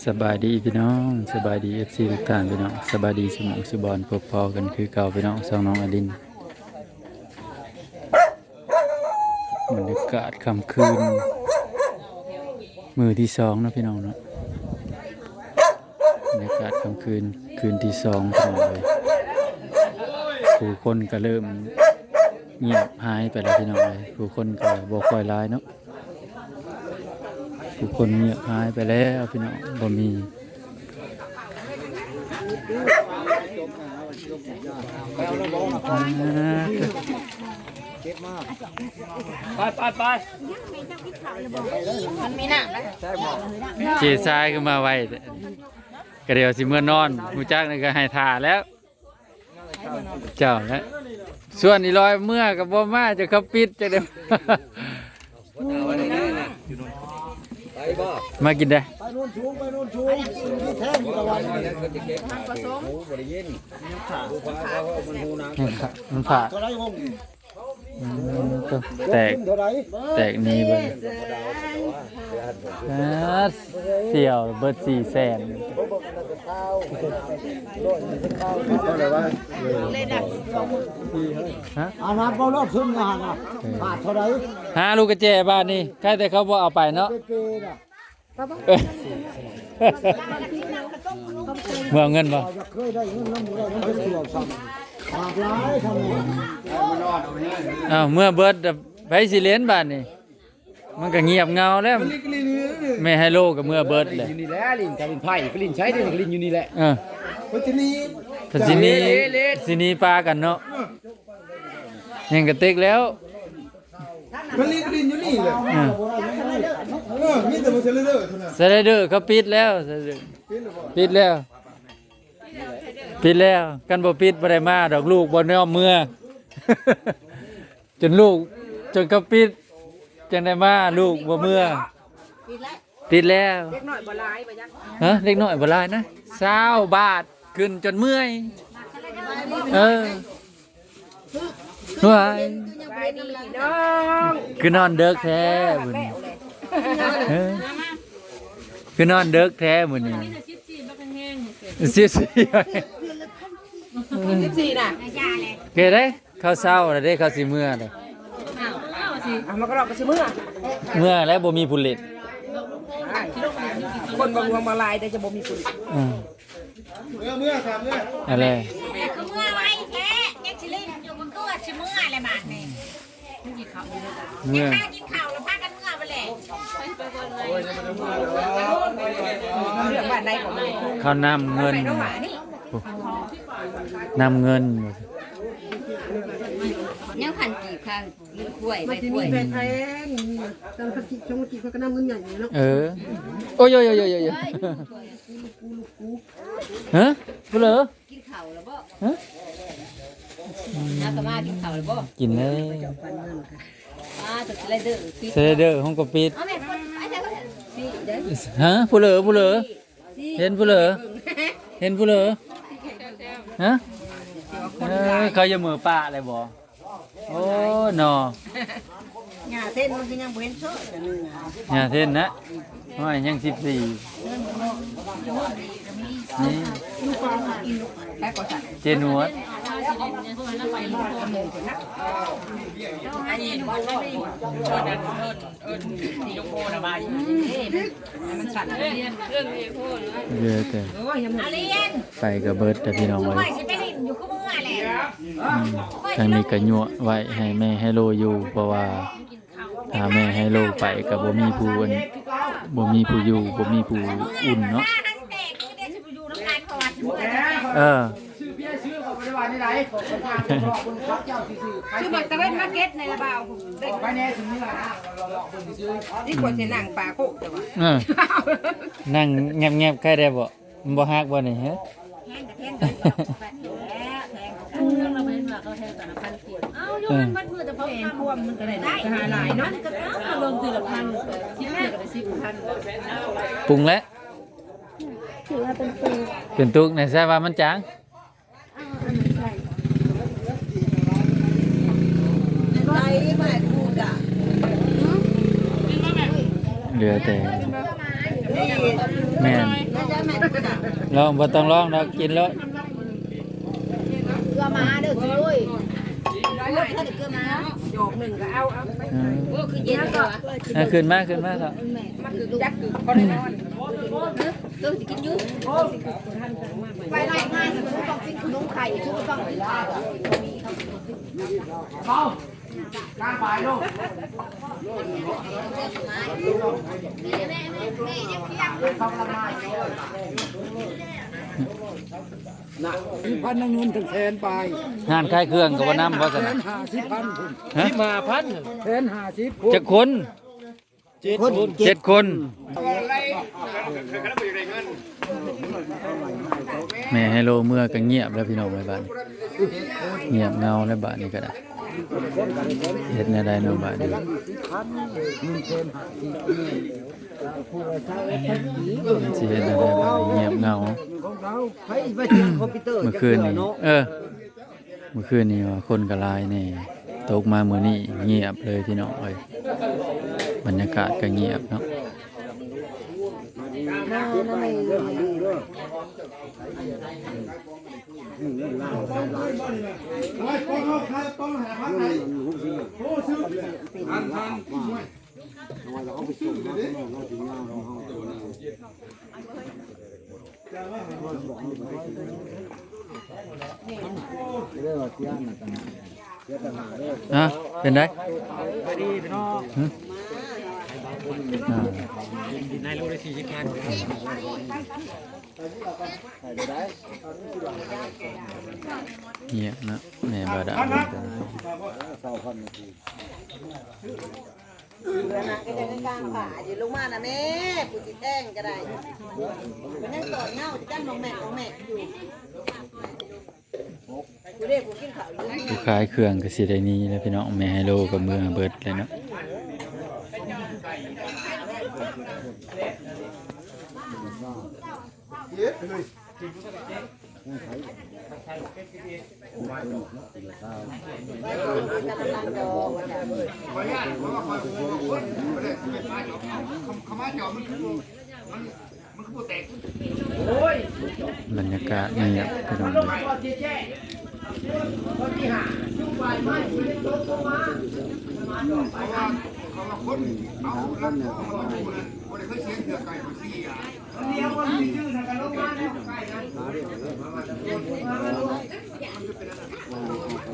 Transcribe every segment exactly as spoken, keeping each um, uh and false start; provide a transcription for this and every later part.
สบายดีพี่น้อง สบายดี เอฟซี ทุกท่านพี่น้อง สบายดีสมองสุบอน พบพอกันคือเก่าพี่น้อง ช่องน้องอลิน บรรยากาศค่ำคืน มื้อที่สองเนาะพี่น้องเนาะ บรรยากาศค่ำคืน คืนที่สองพี่น้องเอ้ย ผู้คนก็เริ่มเงียบหายไปแล้วพี่น้องเอ้ย ผู้คนก็บ่ค่อยหลายเนาะ ผู้คนเงียบหายไปแล้วพี่น้อง บ่มี ไปไปไป มันมีน้ำนะ เจซ้ายขึ้นมาไวแต่ก็เดี๋ยวสิเมื่อนอน ฮู้จักนี่ก็ให้ถ่าแล้ว เจ้านะ ส่วนอีลอยเมื่อกับบ่มา จะเขาปิดจะได้ ไปบ่ มากินได้ ไปโน่นสูง ไปโน่นสูง ที่แท้งอยู่ตะวันนี่ เขาจะเก็บหมูบ่ได้ยิน ผู้พาเขามันหูหนัง มันผ่า เท่าไรวงนี่ อืม แตก เท่าไร แตกนี่เบิ่ง อ่า เสี่ยวเบิดสี่แสน เท่าไหร่วะ ฮะ อานับเอารอบทุนนะฮะนะ เออ ขาดเท่าไหร่ หาลูกกระแจบ้านนี่ ใครแต่เขาบ่เอาไปเนาะ เปเปน่ะ เออ เมื่อเอาเงินบ่ อยากเคยได้เงินน้ำหมูได้น้ำเปเปเสี่ยวซ้ำขาดหลายทำไง อ้าว เมื่อเบิด ไปสิเล่นบ้านนี่ มันก็เงียบเหงาแล้ว มันลิกลินอยู่นี่ แม่ไฮโลก็เมื่อเบิดเลย อยู่นี่แหละ ลินก็ลินไพ่ก็ลินใช้ได้ก็ลินอยู่นี่แหละ เออ มันจะมี ก็สิหนี เละเละ สิหนีปากันเนาะ ยังกระติกแล้ว มันลิกลินอยู่นี่แหละ เออ เออ มีแต่มันสไลเดอร์เท่านั้น สไลเดอร์เขาปิดแล้ว สไลเดอร์ ปิดแล้วบ่ ปิดแล้ว ปิดแล้ว กันบ่ปิดบ่ได้มาดอก ลูกบ่ยอมเมือ จนลูก จนเขาปิด จังได้มา ลูกบ่เมือ ปิดแล้ว ปิดแล้ว เด็กน้อยบ่หลายบ่จ๊ะ ฮะ เด็กน้อยบ่หลายนะ ซาวบาท ขึ้นจนเมื่อย เออ ว้าย ไปดีน้อง คือนอนเดิกแท้มื้อนี้ เออ คือนอนเดิกแท้มื้อนี้ สิบสี่ สิบสี่น่ะ เกเด้ เขาเซาแล้วเด้ เขาสิเมือเด้ อ้าว เอาสิ อ่ะ มันก็รอกก็สิเมือ เมือแล้วบ่มีผู้เล่น คนบ่รวมบ่หลายแต่จะบ่มีผู้เล่น อืม เมื่อเมื่อครับเมื่อ อะไร คือเมื่อไวแท้ ยังสิเล่นอยู่ มันก็ว่าสิเมื่ออะไรบาดนี่ เมื่อ พากินข้าวแล้วพากันเมื่อไปแหละ เรื่องบ้านใดของมัน เขานำเงิน ไปน้องหมานี่ นำเงิน ยังพันกีบค่ะ เงินกล้วย ใบ มันจะ กล้ มี วย ใบแพง ตอนพันกีบ สองพันกีบเขาก็นำเงินใหญ่อยู่เนาะ เออ โอ้ยโอ้ยโอ้ยโอ้ยโอ้ย ฮะ ผู้เหลือ กินข้าวแล้วบ่ ฮะ น้าก็มากินข้าวแล้วบ่ กินเลย อ่า ตัวสไลเดอร์ปิด สไลเดอร์ห้องก็ปิด เอาแม่คนไปใส่เขาเถอะ สิเด้อ ฮะ ผู้เหลือ ผู้เหลือ สิ เห็นผู้เหลือ เห็นผู้เหลือ ฮะ เออ เขาจะมือปะเลยบ่ โอ้ หนอ หญ้าเต้นมันก็ยังบ่เห็นโซ่จังเลย หญ้าเต้นนะ น้อยยังสิบสี่ นี่ เจนวด เหลือแต่ ไปกับเบิดแต่พี่น้องเลย อืม ทางนี้ก็ยั่วไว้ให้แม่ไฮโลอยู่ เพราะว่า ถ้าแม่ไฮโลไปก็บ่มีผู้อัน บ่มีผู้อยู่ บ่มีผู้อุ่นเนาะ เออ ซื้อหมากตะเวนมาเก็ตในระเบา นี่ควรจะนั่งปลาโคกแต่ว่า เออ นั่งแงบๆ ใครได้บ่ มันบ่ฮักบ่นี่ฮะ แพงกับแพงกัน เออ เอ้า อยู่มันมัดมือแต่พอ แพงพวมมันก็ได้หลาย ก็หาหลายเนาะ มันก็เอาลงทีละพัน สิบเทื่อก็ได้สิบพัน ปรุงแล้ว ถือว่าเป็นตัว เป็นตุกในแซ่ว่ามันจาง เอาอันนั้นใส่ ใส่มาดูจ้ะ เหลือแต่ แม่น ลอง บ่ต้องลองดอก กินโลด เกลือมาเด้อ โอ้ย เกลือมา ดอกหนึ่งก็เอา เอา อืม โอ้ คือเย็นจังวะ อ่ะ ขึ้นมา ขึ้นมาเถาะ มาคือจักคือคนนอน เออ สิกินอยู่ ไปไล่งาน ต้องกินขนมไข่ ต้องกินข้าว สิบพัน เงินถึงแสนปลาย งานขายเครื่องก็บ่นำบ่ซั่น แสนห้าสิบพัน ฮะ สิบห้าพัน แสนห้าสิบ จักคน เจ็ดคน เจ็ดคน แม่ไฮโลเมือก็เงียบแล้วพี่น้องเอ้ย บาดนี้ เงียบเหงาแล้ว บาดนี้ก็ได้ เฮ็ดแนวใดเนาะ บาดนี้ สิเฮ็ดแนวใด บาดนี้ เงียบเหงา เมื่อคืนนี้ เออ เมื่อคืนนี้ว่าคนก็หลายแน่ ตกมามื้อนี้เงียบเลยพี่น้องเอ้ย บรรยากาศก็เงียบเนาะ ฮะ เป็นไง ดีพี่น้อง หึ อ่า นายรู้ได้สี่สิบพัน เงียบนะ แม่บ่ได้ เหลือนะก็จะได้กลางป่า อย่าลงมานะแม่ ผู้สิแต้งก็ได้ มันยังตอนเงาจะกั้นมองแม่มองแม่อยู่ ผู้เด็กผู้กินข้าวอยู่ ผู้ขายเครื่องก็สิได้หนีแล้วพี่น้อง แม่ไฮโลก็เมือเบิดเลยเนาะ บรรยากาศเงียบพี่น้องเอ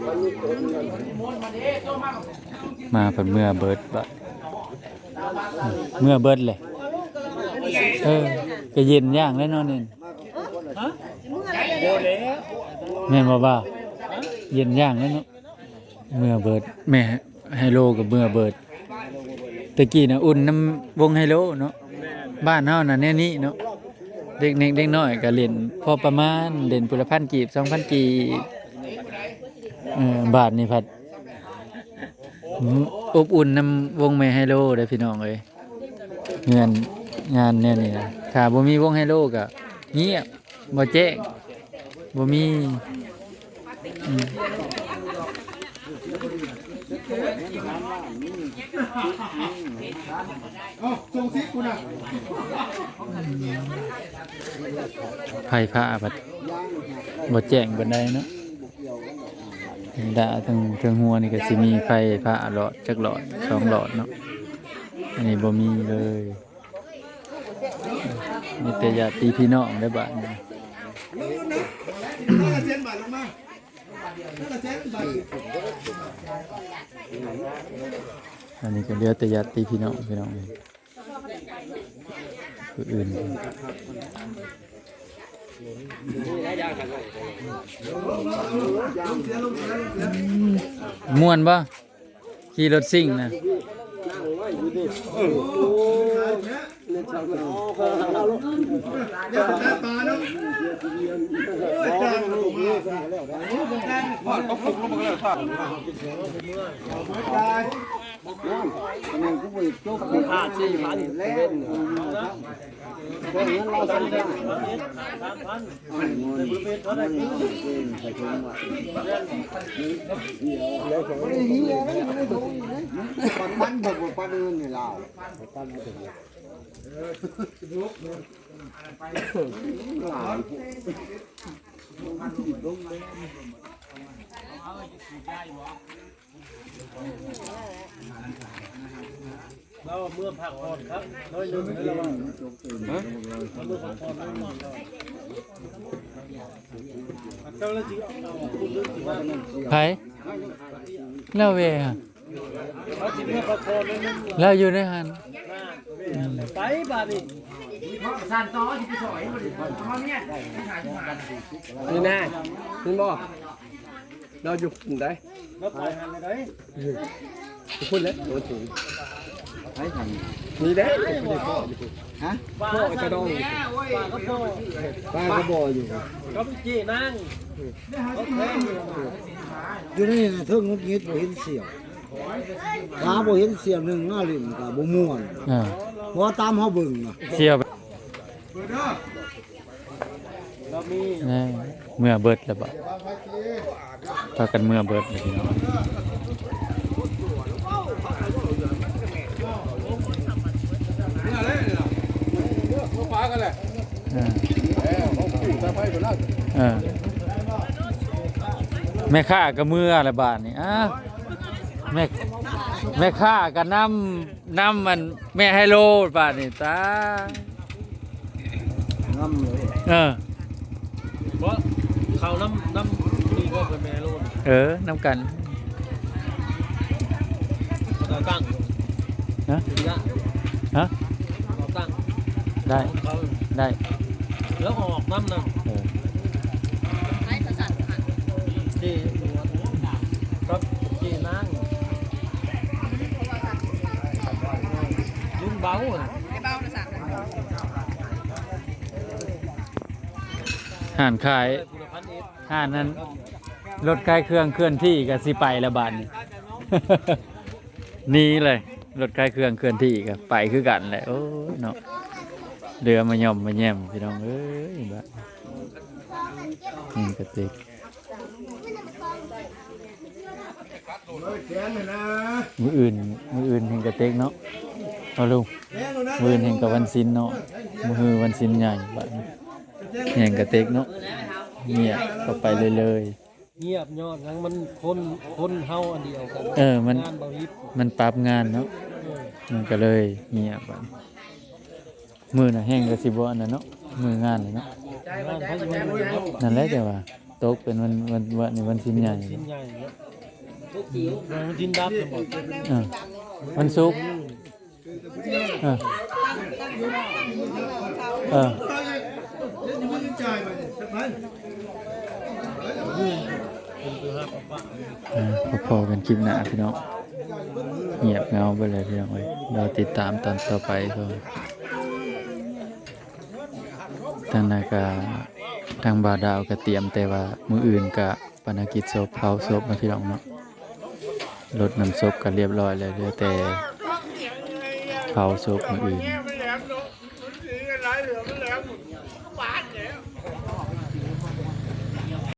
้ย มาเพิ่นเมือเบิดบาด เมือเบิดเลย เออ ก็เย็นอย่างแล้วเนาะนี่ แม่นบ่บ่าว เย็นอย่างแล้วเนาะ เมือเบิด แม่ไฮโลกับเมือเบิด แต่กี้น่ะอุ่นนำวงไฮโลเนาะ บ้านเฮาน่ะแนวนี้เนาะ เด็กเล็กเด็กน้อยก็เล่นพอประมาณ เล่นผู้ละพันกีบ สองพันกีบ เออ บาดนี้พัด อบอุ่นนำวงแม่ไฮโลเด้อพี่น้องเอ้ย เฮือนงานแนวนี้นะ ถ้าบ่มีวงไฮโลก็เงียบ บ่แจ้ง บ่มี อืม เอาส่งซิปกูนะ ไฟฟ้าบัดบ่แจ้งปานใดเนาะ ดาเทิง เทิงหัวนี่ก็สิมีไฟฟ้าหลอดจักหลอดสองหลอดเนาะ อันนี้บ่มีเลย มีแต่ญาติพี่น้องได้บาดนี้ อันนี้ก็เหลือแต่ญาติพี่น้อง พี่น้อง ผู้อื่น ม่วนบ่ ขี่รถซิ่งนะ ปันมันเถอะ ปันเงินให้เรา ปันมาเถอะ เราเมื่อพักผ่อนครับน้อยหนึ่งแล้วเราเมื่อพักผ่อนน้อยหนึ่ง เจ้าหน้าที่เอาคุณเรื่องสิว่า ไผ ลาวเวฮะ เขาสิเมื่อพักผ่อนน้อยหนึ่ง ลาวอยู่ในหัน ไปบ้านนี่ นี่นะ นี่บอก เราอยู่ไหน แล้วไปหันเลย พูดแล้วโดนถึง ไอ้ทาง นี่แหละ ฮะ พ่อกระดอง ปลากระบอก ปลากระบอกอยู่ กับจีนั่ง อยู่นี่นะเทิงงุดงิดบ่เห็นเสี่ยว ขาบ่เห็นเสี่ยวหนึ่งมาเล่นก็บ่ม่วน อ่า เพราะว่าตามเฮาเบิ่งนะ เสี่ยว นี่ เมื่อเบิดแล้วบ่ พากันเมื่อเบิดเลยพี่น้อง เมื่อเลยเนี่ย เมื่อปากันแหละ อ่า เออเขาปลูกตะไคร้ไปแล้ว เออ แม่ค้าก็เมื่อละบาดนี่ อ้า แม่ แม่ค้าก็นำ นำมันแม่ไฮโลบาดนี่ ตาย น้ำเลย เออ เพราะเขาน้ำ น้ำนี่ก็เป็นแม่โลด เออ นำกัน เขาตั้ง ฮะ สุริยะ ฮะ เขาตั้ง ได้ เขา ได้ แล้วออกน้ำนะ เออ ที่ครับ ที่นั่ง ลุงเบาอะ ห้านขาย ห้านนั้น รถขายเครื่องเคลื่อนที่ก็สิไปแล้วบาดนี้ หนีเลย รถขายเครื่องเคลื่อนที่ก็ไปคือกันแหละ โอ้ยเนาะ เรือมาย่อมมาแย่มพี่น้องเอ้ย บาดนี่กระติก มื้ออื่น มื้ออื่นแห่งกระเต็กเนาะ เอาลุง มื้ออื่นแห่งกับวันศีลเนาะ มื้อฮือวันศีลใหญ่ บาดนี้ แห่งกระเต็กเนาะ เงียบเข้าไปเลยเลย เงียบยอดทั้งมันคน คนเฮาอันเดียวกัน เออ มัน งานบ่ฮิต มันปรับงานเนาะ เออ มันก็เลยเงียบ บาดนี้ มื้อน่ะแฮงก็สิบ่อันนั้นเนาะ มื้องานน่ะเนาะ งานเขาสิมาอยู่เนาะ นั่นแหละแต่ว่าตกเป็นวัน วัน วัน วันศีลใหญ่ ศีลใหญ่เนาะ วันศีลดับสมบัติ เออ วันศุกร์ เออ เออ เป็นตัวห้าปะปะ อ่า พบกันคลิปหน้าพี่น้อง เงียบเหงาไปเลยพี่น้องเอ้ย รอติดตามตอนต่อไปครับ ทางนั้นก็ ทางบ่าวดาวก็เตรียมแต่ว่ามื้ออื่นก็ปาณกิจศพ เผาศพนะพี่น้องเนาะ รดน้ำศพก็เรียบร้อยแล้ว เหลือแต่เผาศพมื้ออื่น